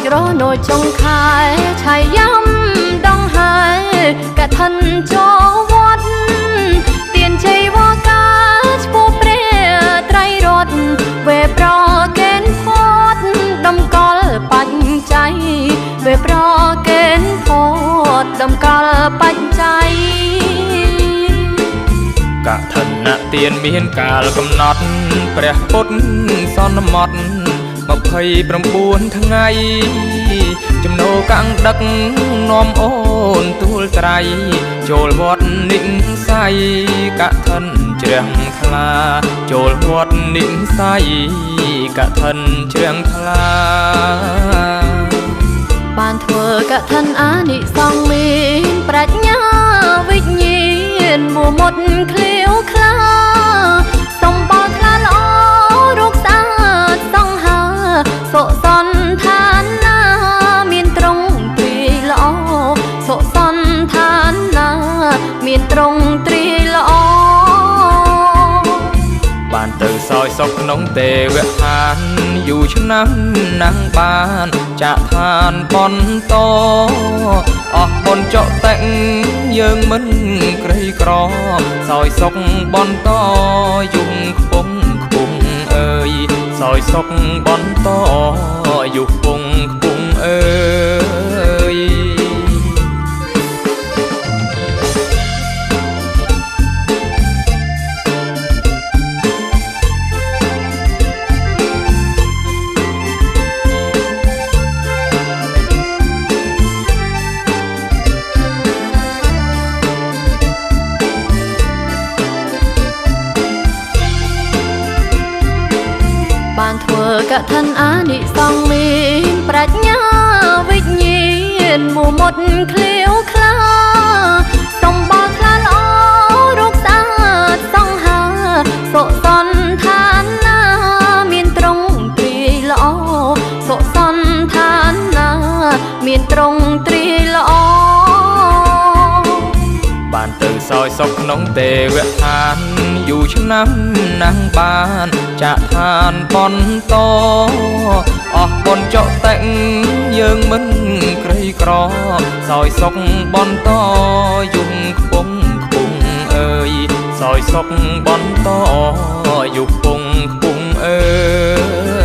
ចរនៅចុងខែឆៃយ៉ាំដងហើយកឋិនចូលវត្តទានជ័យវកាឆ្ពោះព្រះត្រៃរតន៍វេប្រកេនផតដំកល់បច្ច័យវេប្រកេនផតដំកល់បច្ច័យកឋិនទានមានកាលកំណត់ព្រះពុទ្ធសន្មត់29ថ្ងៃចំណូកាំងដឹកនាំអូនទូលត្រៃចូលវត្តនិស័យកឋិនជ្រះថ្លាចូលវត្តនិស័យកឋិនជ្រះថ្លាបានធ្វើកឋិនអានិសង្សមានប្រាជ្ញាវិញ្ញាណមួមុតឃ្លាវខ្លាសំបល់ថ្លាល្អរូបស្អាតសង្ហាសុសន្តានណាមានត្រង់ទ្រាយល្អសុសន្តានណាមានត្រង់ទ្រាយល្អបានទៅសោយសុខក្នុងទេវឋានយូរឆ្នាំណាស់បានចាក់ឋានបន្តអស់បុណ្យចុតិយើងមិនក្រីក្រសោយសុខបន្តយំខ្ពងខ្ពងអើយសោយសុខបន្តយុខ្ពងខ្ពងអើយបានធ្វើកឋិនអានិសង្សមានប្រាជ្ញាវិញ្ញាណមួមុតឃ្លាវខ្លាសំបល់ថ្លាល្អរូបស្អាតសង្ហាសុសន្តានណាមានត្រង់ទ្រាយល្អសុសន្តានណាមានត្រង់ទ្រាយល្អបានទៅសោយសុខក្នុងទេវឋានយូរឆ្នាំណាស់បានចាក់ឋានបន្តអស់បុណ្យចុតិយើងមិនក្រីក្រសោយសុខបន្តយំខ្ពងខ្ពងអើយសោយសុខបន្តយុខ្ពងខ្ពងអើ